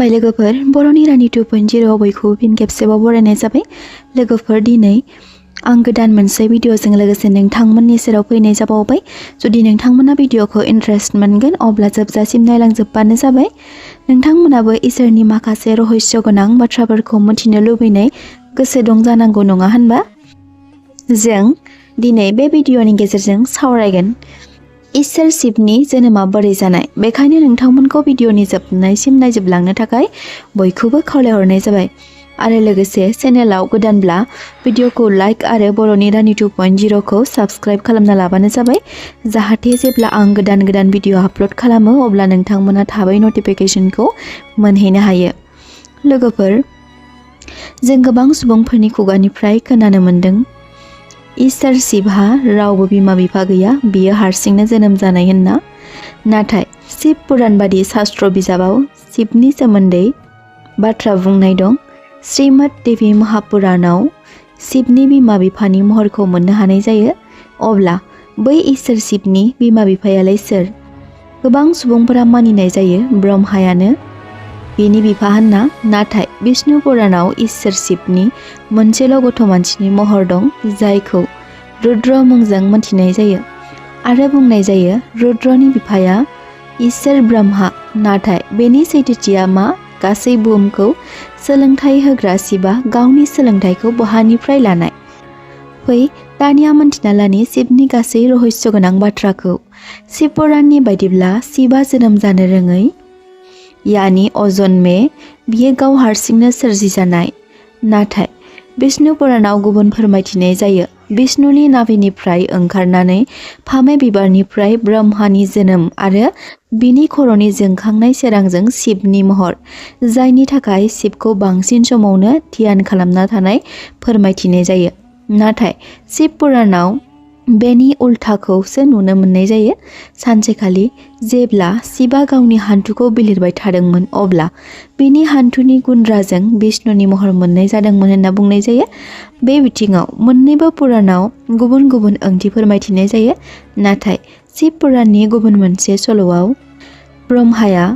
खुलुमबाय लोगोफोर बर'नि रानि 2.0 बयखौबो फिन खेबसेबाव बरायनाय जाबाय। लोगोफोर दिनै आं गोदान मोनसे भिडिअजों लोगोसे नोंथांमोननि सेराव फैनाय जाबावबाय। जुदि नोंथांमोना भिडिअखौ इन्टारेस्ट मोनगोन अब्ला जोबजासिम नायलांजोबबानो जाबाय। नोंथांमोनाबो इसोरनि माखासे रहस्य गोनां बाथ्राफोरखौ मिथिनो लुबैनाय गोसो दं जानांगौ नङा होनबा? जों दिनै बे भिडिअनि गेजेरजों सावरायगोन इसोर शिबनि जोनोमा बोरै जानाय। बेखायनो नोंथांमोनखौ भिडिअनि जोबनायसिम नायजोबलांनो थाखाय बयखौबो खावलायहरनाय जाबाय। आरो लोगोसे चेनेलाव गोदानब्ला भिडिअखौ लाइक आरो बर'नि रानि 2.0 खौ साबस्क्राइब खालामना लाबानो जाबाय, जाहाथे जेब्ला आं गोदान भिडिअ आपल'ड खालामो अब्ला नोंथांमोना थाबै नटिफिकेशनखौ मोनहैनो हायो। लोगोफोर, जों गोबां सुबुंफोरनि खुगानिफ्राय खोनानो मोन्दों इसोर शिबहा रावबो बिमा बिफा गैया, बियो हारसिंनो जोनोम जानाय होनना। नाथाय शिब पुराण बादि शास्त्र बिजाबाव शिबनि सोमोन्दै बाथ्रा बुंनाय दं। श्रीमद देवी महापुराणाव शिबनि बिमा बिफानि महरखौ मोननो हानाय जायो। अब्ला बै इसोर शिबनि बिमा बिफायालाय सोर? गोबां सुबुंफोरा मानिनाय जायो ब्रह्मायानो बिनि बिफा होनना। नाथाय विष्णु पुराणाव इसोर शिबनि मोनसेल' गथ' मानसिनि महर दं, जायखौ रुद्र मुंजों मोनथिनाय जायो आरो बुंनाय जायो रुद्रनि बिफाया इसोर ब्रह्मा। नाथाय बेनि सैथोथिया मा? गासै बुहुमखौ सोलोंथाइ होग्रा शिबा गावनि सोलोंथाइखौ बहानिफ्राय लानाय? फै दानिया मोनथिना लानि शिबनि गासै रहस्य गोनां बाथ्राखौ। शिब पुराणनि बायदिब्ला शिबा जोनोम जानो रोङै, यानि अजन्मे, बियो गाव हारसिंनो सोरजिजानाय। नाथाय विष्णु पुराणाव गुबुन फोरमायथिनाय जायो। विष्णुनि नाभिनिफ्राय ओंखारनानै फामे बिबारनिफ्राय ब्रह्मानि जोनोम आरो बिनि खर'नि जोंखांनाय सोरांजों शिबनि महर, जायनि थाखाय शिबखौ बांसिन समावनो ध्यान खालामना थानाय फोरमायथिनाय जायो। नाथाय शिब पुराणाव बेनि उल्थाखौसो नुनो मोननाय जायो। सानसेखालि जेब्ला शिबा गावनि हान्थुखौ बिलिरबाय थादोंमोन अब्ला बिनि हान्थुनि गुन्द्राजों विष्णुनि महर मोननाय जादोंमोन होनना बुंनाय जायो। बे बिथिङाव मोन्नैबो पुराणाव गुबुन गुबुन ओंथि फोरमायथिनाय जायो। नाथाय शिब पुराणनि गुबुन मोनसे सल'आव ब्रह्माया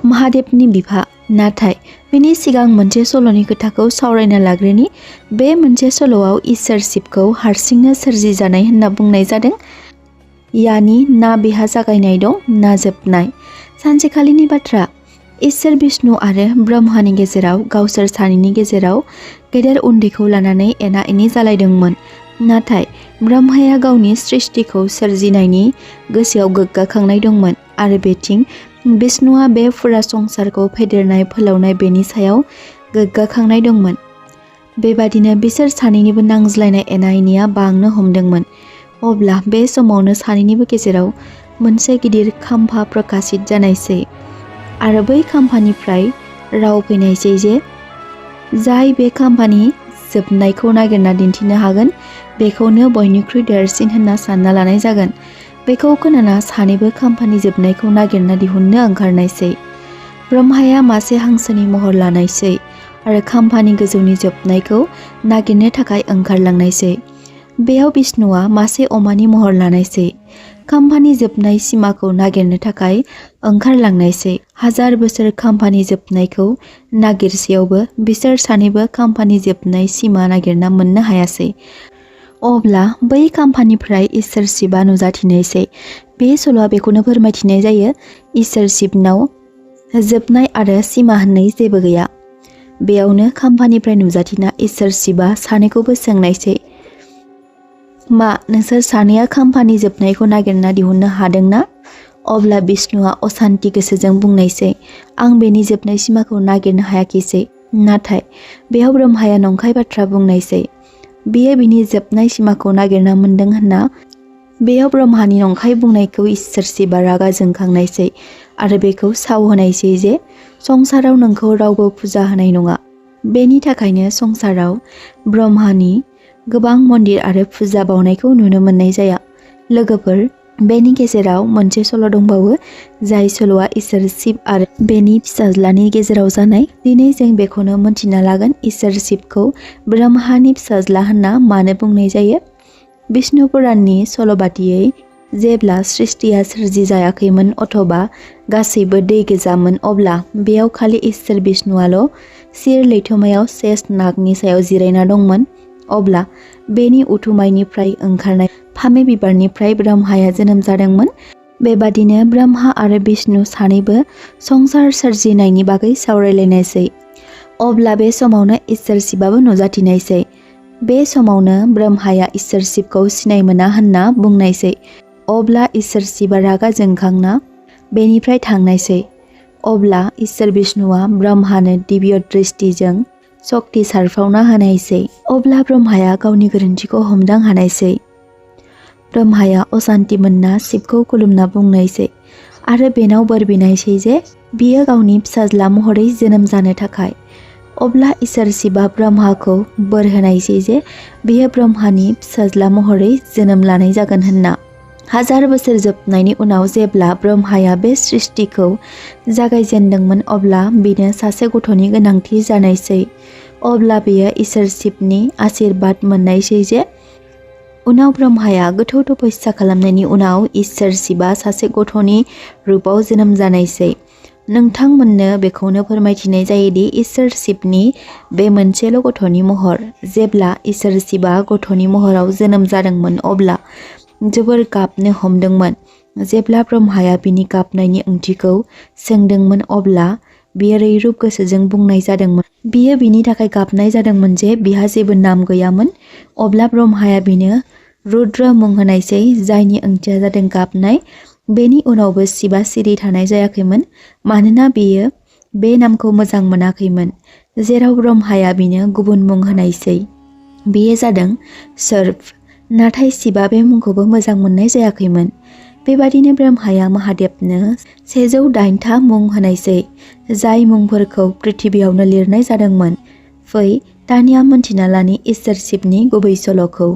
महादेवनि बिफा। नाथाय बेनि सिगां मोनसे सल'नि खोथाखौ सावरायना लाग्रोनि। बे मोनसे सल'आव इसोर शिबखौ हारसिंनो सोरजिजानाय होनना बुंनाय जादों। यानि ना बेहा जागायनाय दं ना जोबनाय। सानसेखालिनि बाथ्रा, इसोर विष्णु आरो ब्रह्मानि गेजेराव गावसोर सानैनि गेजेराव गेदेर उन्दैखौ लानानै एना एनि जालायदोंमोन। नाथाय ब्रह्माया गावनि सृष्टिखौ सोरजिनायनि गोसोआव गोग्गाखांनाय दंमोन आरो बेथिं विष्णुआ बे फुरा संसारखौ फेदेरनाय फोलावनाय बेनि सायाव गोग्गाखांनाय दंमोन। बेबादिनो बिसोर सानैनिबो नांज्लायनाय एना एनिया बांनो हमदोंमोन। अब्ला बे समावनो सानैनिबो गेजेराव मोनसे गिदिर खाम्फा प्रकाशित जानायसै आरो बै खाम्फानिफ्राय राव फैनायसै जे जाय बे खाम्फानि जोबनायखौ नागिरना दिन्थिनो हागोन बेखौनो बयनिख्रुइ देरसिन होनना सानना लानाय जागोन। बेखौ खोनाना सानैबो खाम्फानि जोबनायखौ नागिरना दिहुननो ओंखारनायसै। ब्रह्माया मासे हांसोनि महर लानायसै आरो खाम्फानि गोजौनि जोबनायखौ नागिरनो थाखाय ओंखारलांनायसै। बेयाव विष्णुआ मासे अमानि महर लानायसै, खाम्फानि जोबनाय सिमाखौ नागिरनो थाखाय ओंखारलांनायसै। 1000 बोसोर खाम्फानि जोबनायखौ नागिरसेयावबो बिसोर सानैबो खाम्फानि जोबनाय सिमा नागिरना मोननो हायासै। अब्ला बै खाम्फानिफ्राय इसोर शिबा नुजाथिनायसै। बे सल'आ बेखौनो फोरमायथिनाय जायो इसोर शिबनाव जोबनाय आरो सिमा होननाय जेबो गैया। बेयावनो खाम्फानिफ्राय नुजाथिना इसोर शिबा सानैखौबो सोंनायसै, मा नोंसोर सानैया खाम्फानि जोबनायखौ नागिरना दिहुननो हादोंना? अब्ला विष्णुआ असान्ति गोसोजों बुंनायसै, आं बेनि जोबनाय सिमाखौ नागिरनो हायाखिसै। नाथाय बेयाव ब्रह्माया नंखाय बाथ्रा बुंनायसै, बियो बिनि जोबनाय सिमाखौ नागिरना मोन्दों होनना। बेयाव ब्रह्मानि नंखाय बुंनायखौ इसोर शिबा रागा जोंखांनायसै आरो बेखौ साव होनायसै जे संसाराव नोंखौ रावबो फुजा होनाय नङा। बेनि थाखायनो संसाराव ब्रह्मानि गोबां मन्दिर आरो फुजा बावनायखौ नुनो मोननाय जाया। लोगोफोर, बेनि गेजेराव मोनसे सल' दंबावो, जाय सल'आ इसोर शिब आरो बेनि फिसाज्लानि गेजेराव जानाय। दिनै जों बेखौनो मोनथिना लागोन इसोर शिबखौ ब्रह्मानि फिसाज्ला होनना मानो बुंनाय जायो। विष्णु पुराणनि सल' बादियै जेब्ला सृष्टिया सोरजि जायाखैमोन अथवा गासैबो दै गोजामोन अब्ला बेयाव खालि इसोर बिष्णुआल' सिर लैथोमायाव शेष नागनि सायाव जिरायना दंमोन। अब्ला बेनि उथुमायनिफ्राय ओंखारनाय फामे बिबारनिफ्राय ब्रह्माया जोनोम जादोंमोन। बेबादिनो ब्रह्मा आरो बिष्णु सानैबो संसार सोरजिनायनि बागै सावरायलायनायसै। अब्ला बे समावनो इसोर शिबाबो नुजाथिनायसै। बे समावनो ब्रह्माया इसोर शिबखौ सिनाय मोना होनना बुंनायसै। अब्ला इसोर शिबा रागा जोंखांना बेनिफ्राय थांनायसै। अब्ला इसोर बिष्णुआ ब्रह्मानो दिव्य दृष्टिजों सक्ति सारफावना होनायसै। अब्ला ब्रह्माया गावनि गोरोन्थिखौ हमदां हानायसै। ब्रह्माया असान्ति मोनना शिबखौ खुलुमना बुंनायसै आरो बेनाव बोर बिनायसै जे बियो गावनि फिसाज्ला महरै जोनोम जानो थाखाय। अब्ला इसोर शिबा ब्रह्माखौ बोर होनायसै जे बियो ब्रह्मानि फिसाज्ला महरै जोनोम लानाय जागोन होनना। 1000 बोसोर जोबनायनि उनाव जेब्ला ब्रह्माया बे सृष्टिखौ जागायजेनदोंमोन अब्ला बिनो सासे गथ'नि गोनांथि जानायसै। अब्ला बियो इसोर शिबनि आशीर्बाद मोननायसै जे उनाव ब्रह्माया गोथौ तपस्या खालामनायनि उनाव इसोर शिबा सासे गथ'नि रूपाव जोनोम जानायसै। नोंथांमोननो बेखौनो फोरमायथिनाय जायोदि इसोर शिबनि बे मोनसेल' गथ'नि महर। जेब्ला इसोर शिबा गथ'नि महराव जोनोम जादोंमोन अब्ला जोबोर गाबनो हमदोंमोन। जेब्ला ब्रह्माया बिनि गाबनायनि ओंथिखौ सोंदोंमोन अब्ला बियो रैरुब गोसोजों बुंनाय जादोंमोन। बियो बिनि थाखाय गाबनाय जादोंमोन जे बिहा जेबो नाम गैयामोन। अब्ला ब्रह्माया बिनो रुद्र मुं होनायसै जायनि ओंथिया जादों गाबनाय। बेनि उनावबो शिबा सिरि थानाय जायाखैमोन मानोना बियो बे नामखौ मोजां मोनाखैमोन। जेराव ब्रह्माया बिनो गुबुन मुं होनायसै बेयो जादों सर्प। नाथाय शिबा बे मुंखौबो मोजां मोननाय जायाखैमोन। बेबादिनो ब्रह्माया महादेबनो 108था मुं होनायसै जाय मुंफोरखौ पृथिबियावनो लिरनाय जादोंमोन। फै दानिया मोनथिना लानि इसोर शिबनि गुबै सल'खौ।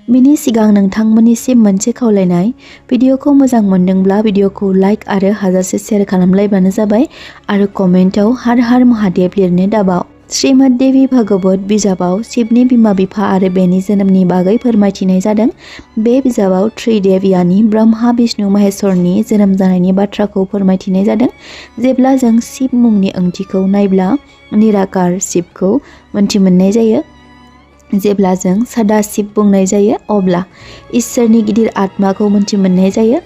बिनि सिगां नोंथांमोननिसिम मोनसे खावलायनाय, भिडिअखौ मोजां मोनदोंब्ला भिडिअखौ लाइक आरो हाजासे शेयार खालामलायबानो जाबाय आरो कमेन्टआव हर हर महादेव लिरनो दाबाव। श्रीमद देवी भागवत बिजाबाव शिबनि बिमा बिफा आरो बेनि जोनोमनि बागै फोरमायथिनाय जादों। बे बिजाबाव त्रिदेव यानि ब्रह्मा विष्णु महेश्वरनि जोनोम जानायनि बाथ्राखौ फोरमायथिनाय जादों। जेब्ला जों शिब मुंनि ओंथिखौ नायब्ला निराकार शिबखौ मोनथिमोननाय जायो। जेब्ला जों सदाशिव बुंनाय जायो अब्ला इसोरनि गिदिर आत्माखौ मोनथिमोननाय जायो।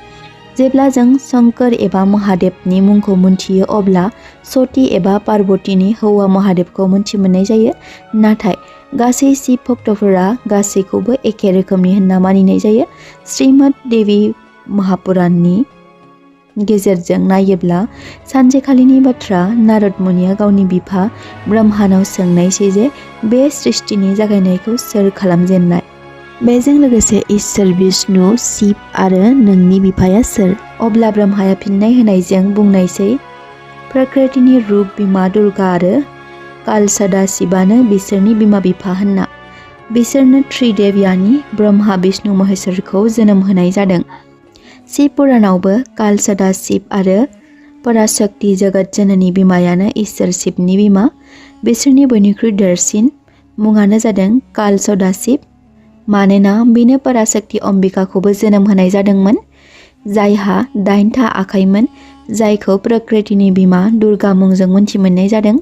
जेब्ला जों शंकर एबा महादेवनि मुंखौ मोनथियो अब्ला सती एबा पार्वतीनि हौवा महादेवखौ मोनथिमोननाय जायो। नाथाय गासै शिब भक्तफोरा गासैखौबो एखे रोखोमनि होनना मानिनाय जायो। श्रीमद देवी महापुराणनि गेजेरजों नायोब्ला सानसेखालिनि बाथ्रा नारद मुनिया गावनि बिफा ब्रह्मानाव सोंनायसै जे बे सृष्टिनि जागायनायखौ सोर खालामजेननाय। बेजों लोगोसे इसोर विष्णु शिब आरो नोंनि बिफाया सोर? अब्ला ब्रह्माया फिननाय होनायजों बुंनायसै प्रकृतिनि रूप बिमा दुर्गा आरो काल सदा शिबानो बिसोरनि बिमा बिफा होनना। बिसोरनो त्रिदेव यानि ब्रह्मा विष्णु महेश्वरखौ जोनोम होनाय जादों। शिब पुराणावबो काल सदा शिब आरो पराशक्ति जगत जननी बिमायानो इसोर शिबनि बिमा। बिसोरनि बयनिख्रुइ देरसिन मुङानो जादों काल सदा शिब। मानोना बिनो पराशक्ति अम्बिकाखौबो जोनोम होनाय जादोंमोन जायहा 8था आखाइमोन जायखौ प्रकृतिनि बिमा दुर्गा मुंजों मोनथिमोननाय जादों।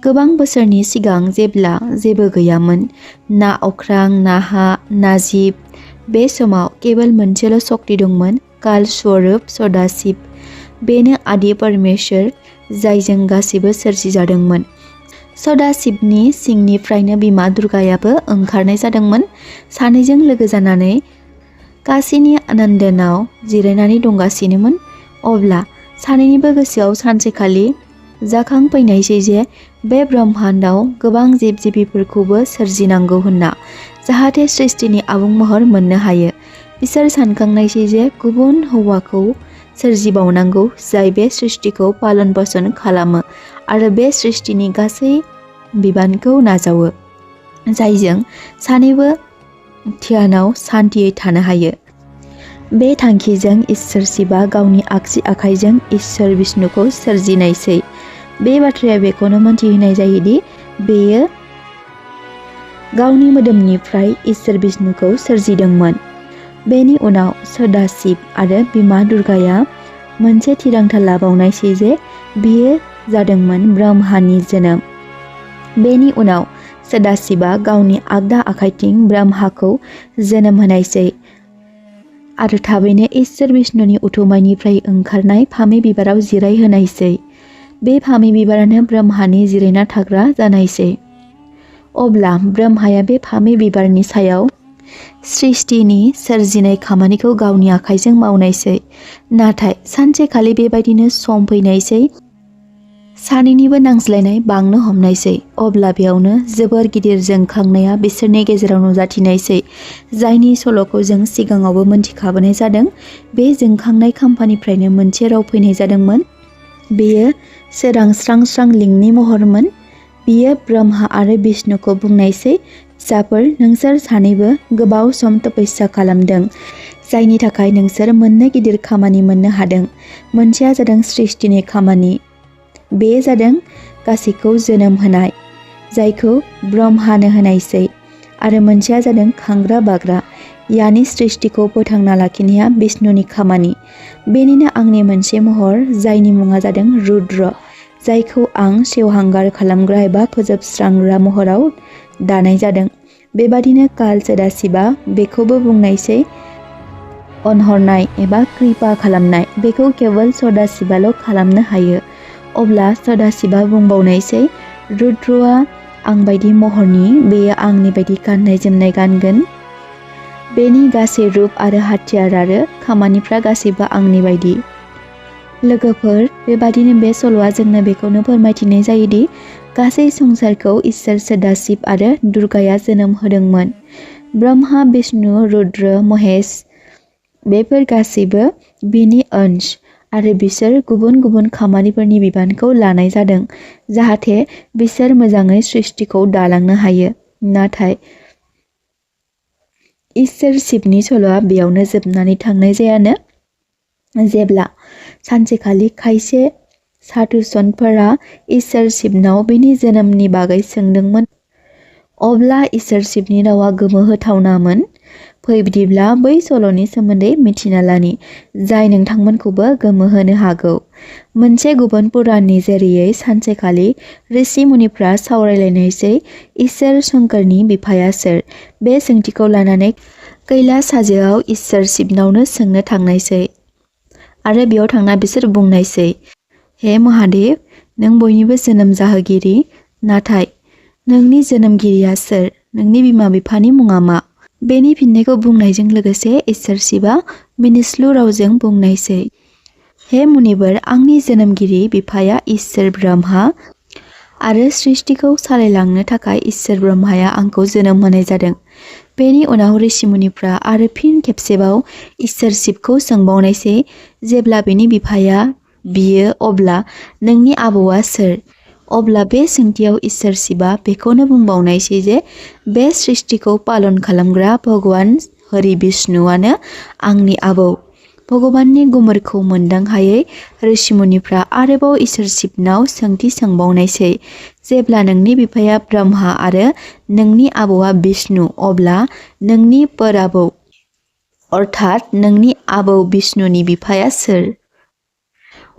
गोबां बोसोरनि सिगां जेब्ला जेबो गैयामोन, ना अख्रां ना हा ना जिब, बे समाव केवल मोनसेल' शक्ति दंमोन, काल स्वरूप सदाशिव। बेनो आदि परमेश्वर जायजों गासैबो सोरजिजादोंमोन। सदाशिवनि सिंनिफ्रायनो बिमा दुर्गायाबो ओंखारनाय जादोंमोन। सानैजों लोगो जानानै काशीनि आनन्दनाव जिरायनानै दंगासिनोमोन। अब्ला सानैनिबो गोसोआव सानसेखालि जाखांफैनायसै जे बे ब्रह्माण्डआव गोबां जिब जिबिफोरखौबो सोरजिनांगौ होनना, जाहाथे सृष्टिनि आबुं महर मोननो हायो। बिसोर सानखांनायसै जे गुबुन हौवाखौ सोरजिबावनांगौ जाय बे सृष्टिखौ पालन पोषण खालामो आरो बे सृष्टिनि गासै बिबानखौ नाजावो, जायजों सानैबो ध्यानाव सान्थियै थानो हायो। बे थांखिजों इसोर शिबा गावनि आगसि आखाइजों इसोर विष्णुखौ सोरजिनायसै। बे बाथ्राया बेखौनो मोनथिहोनाय जायोदि बेयो गावनि मोदोमनिफ्राय इसोर विष्णुखौ सोरजिदोंमोन। बेनि उनाव सदाशिव आरो बिमा दुर्गाया मोनसे थिरांथा लाबावनायसै जे बियो जादोंमोन ब्रह्मानि जोनोम। बेनि उनाव सदाशिवा गावनि आगदा आखाइथिं ब्रह्माखौ जोनोम होनायसै आरो थाबैनो इसोर विष्णुनि उथुमायनिफ्राय ओंखारनाय फामे बिबाराव जिरायहोनायसै। बे फामे बिबारानो ब्रह्मानि जिरायना थाग्रा जानायसै। अब्ला ब्रह्माया बे फामे बिबारनि सायाव सृष्टिनि सोरजिनाय खामानिखौ गावनि आखाइजों मावनायसै। नाथाय सानसेखालि बेबायदिनो सम फैनायसै सानैनिबो नांज्लायनाय बांनो हमनायसै। अब्ला बेयावनो जोबोर गिदिर जोंखांनाया बिसोरनि गेजेराव नुजाथिनायसै, जायनि सल'खौ जों सिगाङावबो मोनथिखाबोनाय जादों। बे जोंखांनाय खाम्फानिफ्रायनो मोनसे राव फैनाय जादोंमोन। बेयो सोरांस्रां लिंनि महरमोन। बियो ब्रह्मा आरो विष्णुखौ बुंनायसै, फिसाफोर, नोंसोर सानैबो गोबाव सम तपस्या खालामदों, जायनि थाखाय नोंसोर मोननै गिदिर खामानि मोननो हादों। मोनसेया जादों सृष्टिनि खामानि, बे जादों गासैखौ जोनोम होनाय, जायखौ ब्रह्मानो होनायसै, आरो मोनसेया जादों खांग्रा बाग्रा, यानि सृष्टिखौ फोथांना लाखिनाया विष्णुनि खामानि। बेनिनो आंनि मोनसे महर, जायनि मुङा जादों रुद्र, जायखौ आं सेवहांगार खालामग्रा एबा फोजोबस्रांग्रा महराव दानाय जादों। बेबादिनो काल सदाशिवा बेखौबो बुंनायसै, अनहरनाय एबा कृपा खालामनाय, बेखौ केवल सदाशिवाल' खालामनो हायो। अब्ला सदाशिवा बुंबावनायसै, रुद्रआ आंबायदि महरनि, बेयो आंनि बायदि गाननाय जोमनाय गानगोन। बेनि गासै रुप आरो हाथियार आरो खामानिफ्रा गासैबो आंनि बायदि। लोगोफोर, बेबादिनो बे सल'आ जोंनो बेखौनो फोरमायथिनाय जायोदि गासै संसारखौ इसोर सदाशिव आरो दुर्गाया जोनोम होदोंमोन। ब्रह्मा, विष्णु, रुद्र, महेश बेफोर गासैबो बिनि अंश, आरो बिसोर गुबुन गुबुन खामानिफोरनि बिबानखौ लानाय जादों, जाहाथे बिसोर मोजाङै सृष्टिखौ दालांनो हायो। नाथाय इसोर शिबनि सल'आ बेयावनो जोबनानै थांनाय जायानो। जेब्ला सानसेखालि खायसे साधुसन्तफोरा इसोर शिबनाव बिनि जोनोमनि बागै सोंदोंमोन, अब्ला इसोर शिबनि रावा गोमोहोथावनामोन। फै बिदिब्ला बै सल'नि सोमोन्दै मिथिना लानि, जाय नोंथांमोनखौबो गोमोहोनो हागौ। मोनसे गुबुन पुराणनि जेरैयै सानसेखालि ऋषि मुनिफ्रा सावरायलायनायसै, इसोर शंकरनि बिफाया सोर? बे सोंथिखौ लानानै कैलास हाजोआव इसोर शिबनावनो सोंनो थांनायसै, आरो बेयाव थांना बिसोर बुंनायसै, हे महादेव, नों बयनिबो जोनोम जाहोगिरि, नाथाय नोंनि जोनोमगिरिया सोर? नोंनि बिमा बिफानि मुङा मा? बेनि फिननायखौ बुंनायजों लोगोसे इसोर शिबा मिनिस्लु रावजों बुंनायसै, हे मुनिवर, आंनि जोनोमगिरि बिफाया इसोर ब्रह्मा, आरो सृष्टिखौ सालायलांनो थाखाय इसोर ब्रह्माया आंखौ जोनोम होनाय जादों। बेनि उनाव ऋषि मुनिफ्रा आरो फिन खेबसेबाव इसोर शिबखौ सोंबावनायसै, जेब्ला बेनि बिफाया बियो, अब्ला नोंनि आबौआ सोर? अब्ला बे सोंथियाव इसोर शिबा बेखौनो बुंबावनायसै जे बे सृष्टिखौ पालन खालामग्रा भगवान हरि विष्णुआनो आंनि आबौ। भगवाननि गुमुरखौ मोनदां हायै ऋषि मुनिफ्रा आरोबाव इसोर शिबनाव सोंथि सोंबावनायसै, जेब्ला नोंनि बिफाया ब्रह्मा आरो नोंनि आबौआ विष्णु, अब्ला नोंनि पोराबौ अर्थात नोंनि आबौ विष्णुनि बिफाया सोर?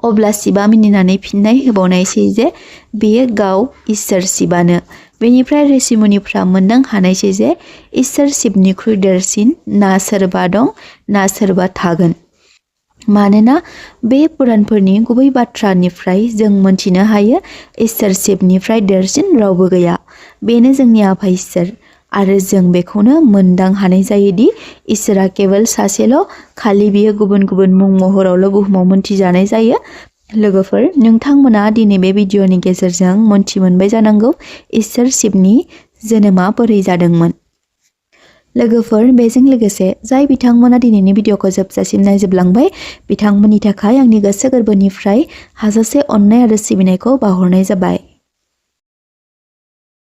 अब्ला शिबा मिनिनानै फिननाय होबावनायसै जे बेयो गाव इसोर शिबानो। बेनिफ्राय ऋषि मुनिफ्रा मोनदां हानायसै जे इसोर शिबनिख्रुइ देरसिन ना सोरबा दं, ना सोरबा थागोन। मानोना बे पुराणफोरनि गुबै बाथ्रानिफ्राय जों मोनथिनो हायो, इसोर शिबनिफ्राय देरसिन रावबो गैया। बेनो जोंनि आफा इसोर, आरो जों बेखौनो मोनदां हानाय जायोदि इसोरा केवल सासेल', खालि बियो गुबुन गुबुन मुं महरावल' बुहुमाव मोनथिजानाय जायो। लोगोफोर, नोंथांमोना दिनै बे भिडिअनि गेजेरजों मोनथि मोनबाय जानांगौ इसोर शिबनि जोनोमा बोरै जादोंमोन। लोगोफोर, बेजों लोगोसे जाय बिथांमोना दिनैनि भिडिअखौ जोबजासिम नायजोबलांबाय, बिथांमोननि थाखाय आंनि गोसो गोरबोनिफ्राय हाजासे अननाय आरो सिबिनायखौ बावहरनाय जाबाय।